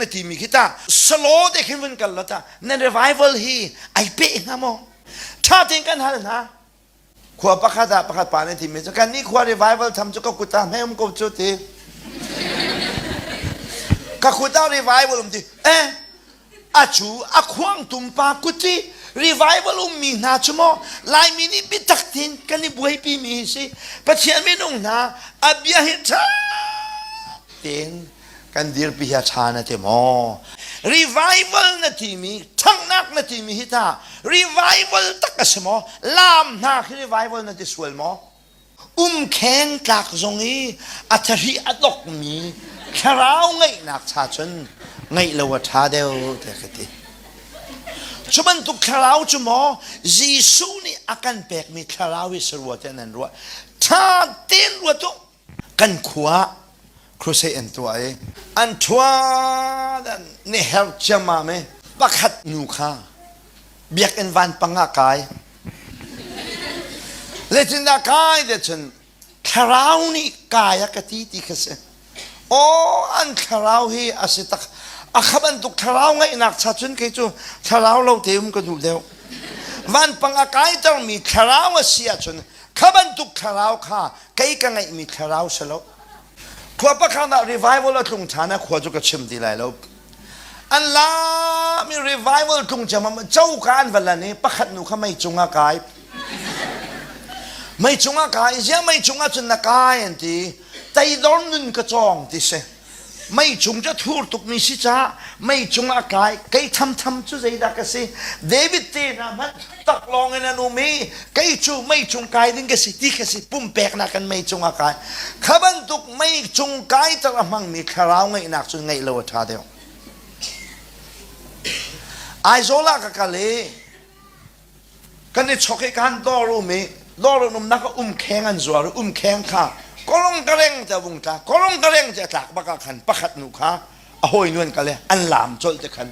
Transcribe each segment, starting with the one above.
timi khi ta salo te khin vun kal lo ta nan revival hi ai pe hnga maw? Tha tein kan hal hna. Khua pakhat ah pakhat pa nih timi cu kan nih khua revival tham cu ka kut ah hme um ko cu ti. Ka kut ah revival um ti. Eh a cu a khuangtum pa kut i revival ummi hna cu maw Laimi nih biatak tein kan i buaipi mi hi si. Pathian minung hna a bia hi ṭha tein kan dirpi hi a ṭha na ti maw? Revival na timi, ṭhanghnak na timi hi ta revival tak a si maw? Laam hna khi revival na ti sual maw? Umkheng tlak zong i a thahri a dokmi thlarau ngeihnak cha cun ngeih lo a ṭha deuh tiah ka ti. Cu bantuk thlarau cu maw Jesuh nih a kan pekmi thlarau hi si rua tiah nan ruah. Ṭha tein ruat u. Kan khua ah crusade an tuah i an ṭhua ni her ciammam i pakhat nu kha biakinn vanpang ah kai. Zeitindah kai ti cun thlarau nih kai a ka ti ti kha si. Aw an thlarau hi a si tak. A kha bantuk thlarau ngeihnak cha cun kei cu thlarau lo te um ka duh deuh. Vanpang a kaitermi thlarau a si ahcun kha bantuk thlarau kha kei ka ngeihmi thlarau si lo. Khua pakhat ah revival a tlung ṭhan a khua cu ka chim ti lai lo. An lam i revival tlung ciammam coka an va lan i pakhat nu kha mei cungah kai. Mei cungah kai, ziah mei cungah cun na kai an ti. Teidor nun ka cawng ti si. Mei cung cu a thur tukmi si caah mei cungah kai. Kei thamtham cu zeidah ka si? David te hna hmanh taklawng in an um i kei cu mei cung kai ding ka si ti ka si. Pumpeknak in mei cungah kai. Kha bantuk mei cung kaiter a hmangmi thlarau ngeihnak cun ngeih lo a ṭha deuh. Aizawl ah ka kal i kan i chok i kan dawr um i dawr an umnak ah umkheng an zuar i umkheng kha kolong ka reng te vung tla kolong ka reng te a tlak bak ah khan pakhat nu kha a hawi nu an kal i an laam colh te khan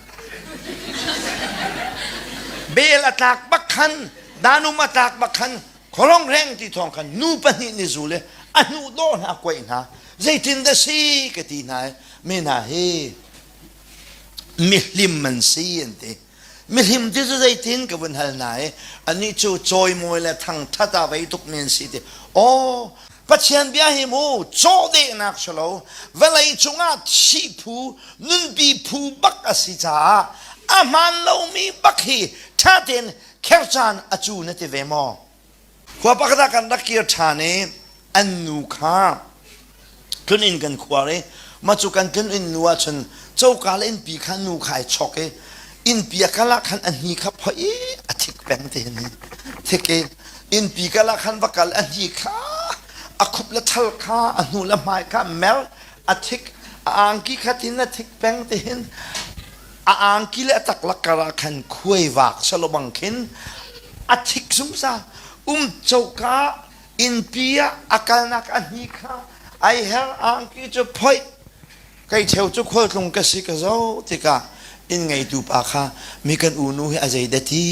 bel a tlak bak khan danum a tlak bak khan kolong reng ti thawng khan nu pahnih nih zul i a hnu dawh hna kuaih hna zeitin dah si ka ti hna i mi hna hi mihlim an si an ti Mihlim ti cu zeitin ka vun hal hna i anih cu cawimawi le thangṭhat ah vei tuk mi an si ti. Aw, Pathian bia hi mu cawhdehnak si lo, vawlei cungah thih phu, nunpi phu bak a si caah a hmaan lomi bak hi ṭha tein kher caan a cu na ti ve maw? Khua pakhat ah kan rak kir ṭhan i an nu kha tlun kan khuar i mah cu kan tlun inn nu ah cun coka le innpi kha nu kha ai chok i innpi a kal ah khan a hni kha phoih i a thik peng te hin thik i innpi kal ah khan va kal a hni kha a khup le thal kha a hnu le hmai kha mer a thik a angki kha tin a thik peng te hin a angki le a taklak kar ah khan khuai vak salobang khin a thik zungzal um coka innpi ah a kalnak a hni kha ai her angki cu phoih kei cheu cu khualtlung ka si ka zo tikah inn ngeitu pa kha mi kan unu hi a zei dah ti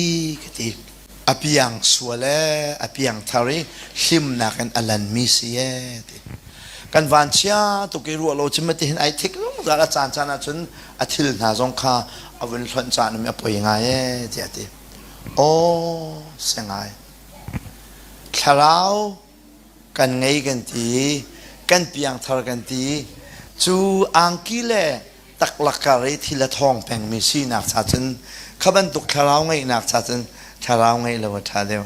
ka ti a piang sual e a piang thar i hlimnak in a lanmi si e ti kan van chia tuk i ruah lo cim ti hin ai thik zungzal a caan caan ahcun a thil hna zong kha a vun hlonh caan um i a poi ngai e tiah ti aw si ngai Thlarau kan ngei kan ti, kan piangthar kan ti. Cu angki le taklak kar i thil a thawng pengmi sinak cha cun kha bantuk thlarau ngeihnak cha cun thlarau ngeih lo a ṭha deuh.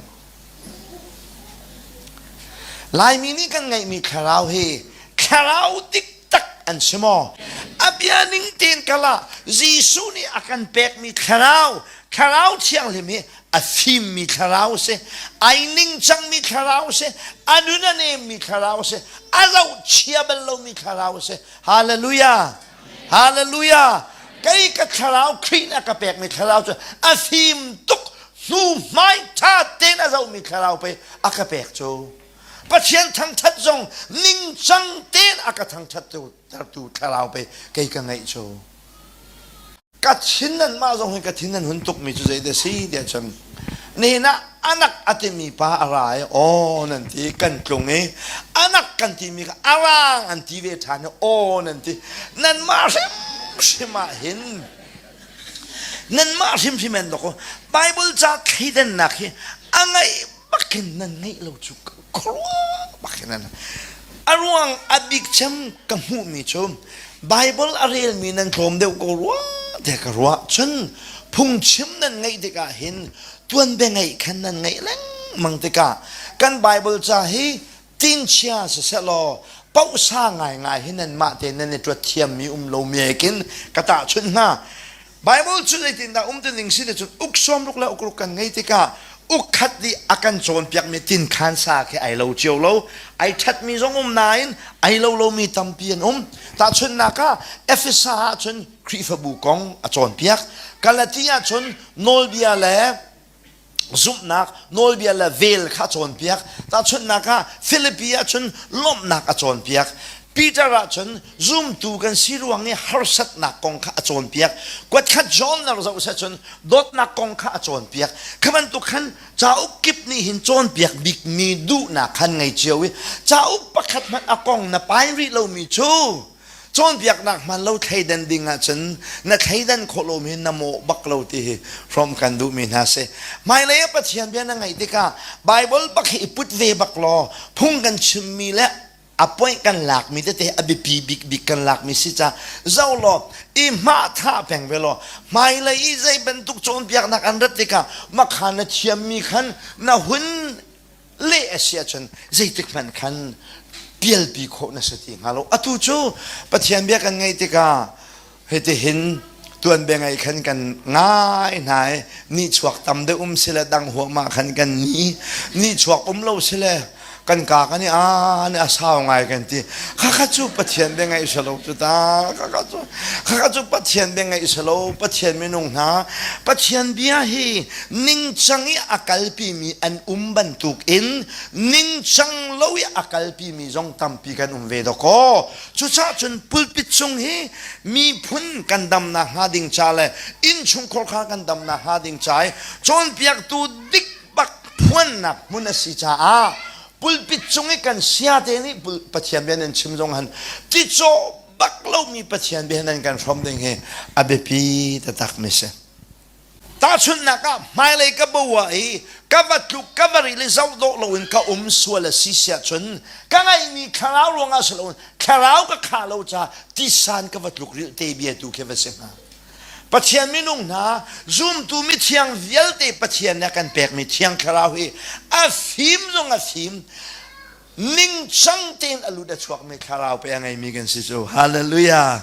Laimi nih kan ngeihmi thlarau hi thlarau diktak an si maw? A bia ning tein kal ah Jesuh nih a kan pekmi thlarau, thlarau thianghlim hi a fimmi thlarau si, ai ningcangmi thlarau si, a nun a nemmi thlarau si, a zohchia bal lomi thlarau si. Hallelujah! Hallelujah! Kei ka thlarau Khrih nih a ka pekmi thlarau cu a fim tuk hnu hmai ṭha tein a zohmi thlarau pei a ka pek cu. Pathian thangṭhat zong ningcang tein a ka thangṭhattertu thlarau pei kei ka ngeih cu. Ka thin nan mah zong hi ka thin nan hun tukmi cu zei dah si tiah cun nihin ah anak a timi pa a ra i aw nan ti kan tlung i anak kan timi kha arang an ti ve ṭhan i aw nan ti nanmah hrimhrim. hrimhrim ah hin nanmah hrimhrim an dok Bible ca thleidannak hi a ngaih bakin nan ngeih lo cu khuaruah bakin an a ruang a bik cem ka hmuhmi cu Bible a relmi nan tlawm deuh ko rua tiah ka ruah cun phungchim nan ngeih tikah hin tuanbia ngeih khan nan ngeih lengmang tikah kan Bible ca hi tinchia siseh law pohsa ngaingai hi nanmah te nan i ṭuat thiammi um lo mekin ka tahchunh hna. Bible cu zeitindah um ning si cun uk sawmruk le ukruk kan ngei tikah uk khat nih a kan cawnpiakmi tinkhan sa khi ai lo cio lo ai ṭhatmi zong um nain ai lo lomi tampi an um tahchunhnak ah Efesa ah cun Khrihfabu kong a cawnpiak Galati ah cun nawlbia le zumhnak nawlbia le vel kha a cawnpiak tahchunhnak ah Filipi ah cun lawmhnak a cawnpiak Peter ah cun zumtu kan si ruang i harsatnak kong kha a cawnpiak kuatkhat John na zoh seh cun dawtnak kong kha a cawnpiak kha bantuk khan cauk kip nih hin cawnpiak bikmi duhnak khan ngei cio i cauk pakhat hmanh a kong na pai rih lomi cu Cawnpiaknak hman lo thleidan ding ahcun na thleidan khawh lomi na mawh bak lo ti hi hrawm kan duhmi hna si. Hmailei ah Pathian bia na ngaih tikah Bible bak hi i put ve bak law phung kan chimmi le a point kan lakmi tete a biapi bikbik kan lakmi si ca zoh law i hmah thah peng ve law hmailei i zei bantuk cawnpiaknak an rat tikah makha na thiammi khan na hun leh a si ahcun zeitik hmanh khan pialpi khawh na si ti hnga lo. Atu cu Pathian bia kan ngaih tikah hitihin tuanbia ngaih khan kan ngai hna i nihchuak tam deuh um sile dang huahmah khan kan ni nihchuak um lo sile kan ka kan i a ni a sau ngai kan ti khakha cu Pathian bia ngaih si lo cu ta khakha cu khakha cu Pathian bia ngaih si lo Pathian minung hna Pathian bia hi ningcang i a kalpimi an um bantukin ningcang lo i a kalpimi zong tampi kan um ve dawkaw. Cucaah cun pulpit cung hi miphun kan damnak hnga ding ca le innchungkhar kha kan damnak hnga ding ca i cawnpiaktu dik bak phuannak hmun a si caah pulpit cung i kan siate nih Pathian bia nan chim zong han ticawh bak lomi Pathian bia nan kan hrawm ding hi a biapi taktak mi si. Tahchunhnak ah hmailei ka bo ah i ka va tluk ka va ril i zoh dawh loin ka um sual a si siah cun ka ngeihmi thlarau ruangah si loin thlarau ka khah lo caah tisan ka va tluk rilh te bia tu khi va si hnga. Pathian minung hna zumtu mithiang vialte Pathian nih a kan pekmi thiang thlarau hi a fim zong a fim ningcang tein a lut a chuakmi thlarau pe a ngeimi kan si cu hallelujah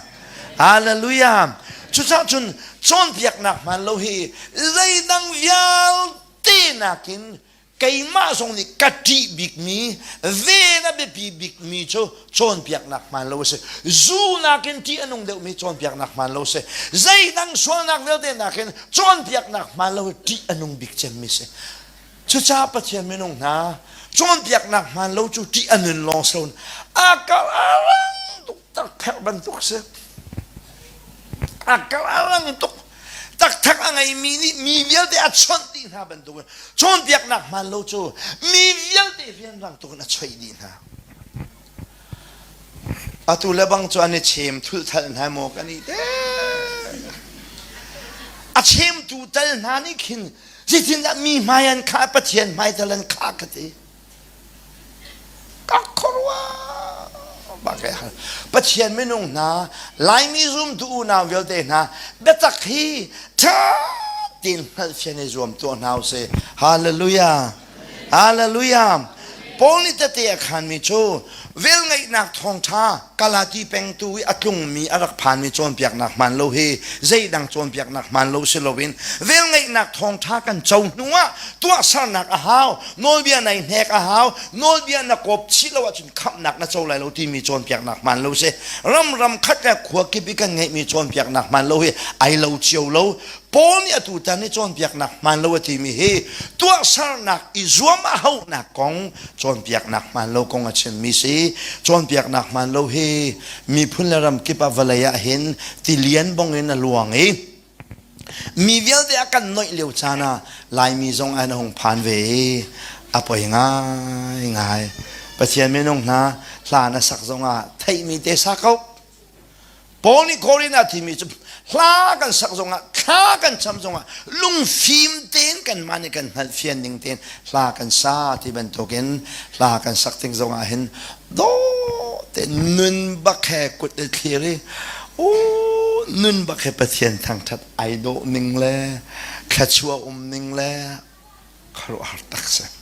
hallelujah cucaah cun cawnpiaknak hmaan lo hi zeidang vialte nakin keimah zong nih ka ṭih bikmi ven a biapi bikmi cu cawnpiaknak hmaan lo a si zu nakin ṭih a nung deuhmi cawnpiaknak hmaan lo a si zeidang sualnak vialte nakin cawnpiaknak hmaan lo hi ṭih a nung bik cemmi si Cucaah Pathian minung hna cawnpiaknak hmaan lo cu ṭih a nun lawng si loin a kal a rang tuk takpherh bantuk si. A kal a rang tuk. Takthak a ngeimi nih mi vialte a chawnh dih hna bantukin cawnpiaknak hmaan lo cu mi vialte rianrang tuk in a choih dih hna. Atu le bang cu an i chem thulthal hna maw kan i te. A chemtu tal hna nih khin zeitindah mi hmai an khah Pathian hmai tal an khah ka ti. Ka khuaruah bak hal. Pathian minung hna Laimi zumtu unau vialte hna biatak hi ṭha tein hngalhfian i zuam tuah hna usih. Hallelujah. Hallelujah. Paul nih tete a khanmi cu velngeihnak thawngṭha Galati pengtu i a tlungmi a rak phanmi cawnpiaknak hmaan lo hi zeidang cawnpiaknak hmaan lo si loin velngeihnak thawngṭha kan co hnuah tuahsernak a hau nawlbia nai hnek a hau nawlbia na kawp chih lo ahcun khamhnak na co lai lo timi cawnpiaknak hmaan lo si ram ram khat le khua kip i kan ngeihmi cawnpiaknak hmaan lo hi ai lo cio lo Paul nih atu tan i cawnpiaknak hmaan lo a timi hi tuahsernak i zuam a hauhnak kong cawnpiaknak hmaan lo kong a chimmi si. Cawnpiaknak hmaan lo hi miphun le ram kip ah vawlei ah hin tilian bong in a luang i mi vialte a kan noih lio caan ah Laimi zong an hung phan ve i a poi ngaingai. Pathian minung hna hla na sak zongah theihmi te sa ko. Paul nih Korin ah timi cu hla kan sak zongah thla kan cham zongah lungfim tein kanmah nih kan hngalhfian ning tein hla kan sa ti bantukin hla kan sak tik zongah hin dawh te nun bak he kut i thlir i u nun bak he Pathian thangthat ai dawh ning le thluachuah um ning le khuaruahhar tak si.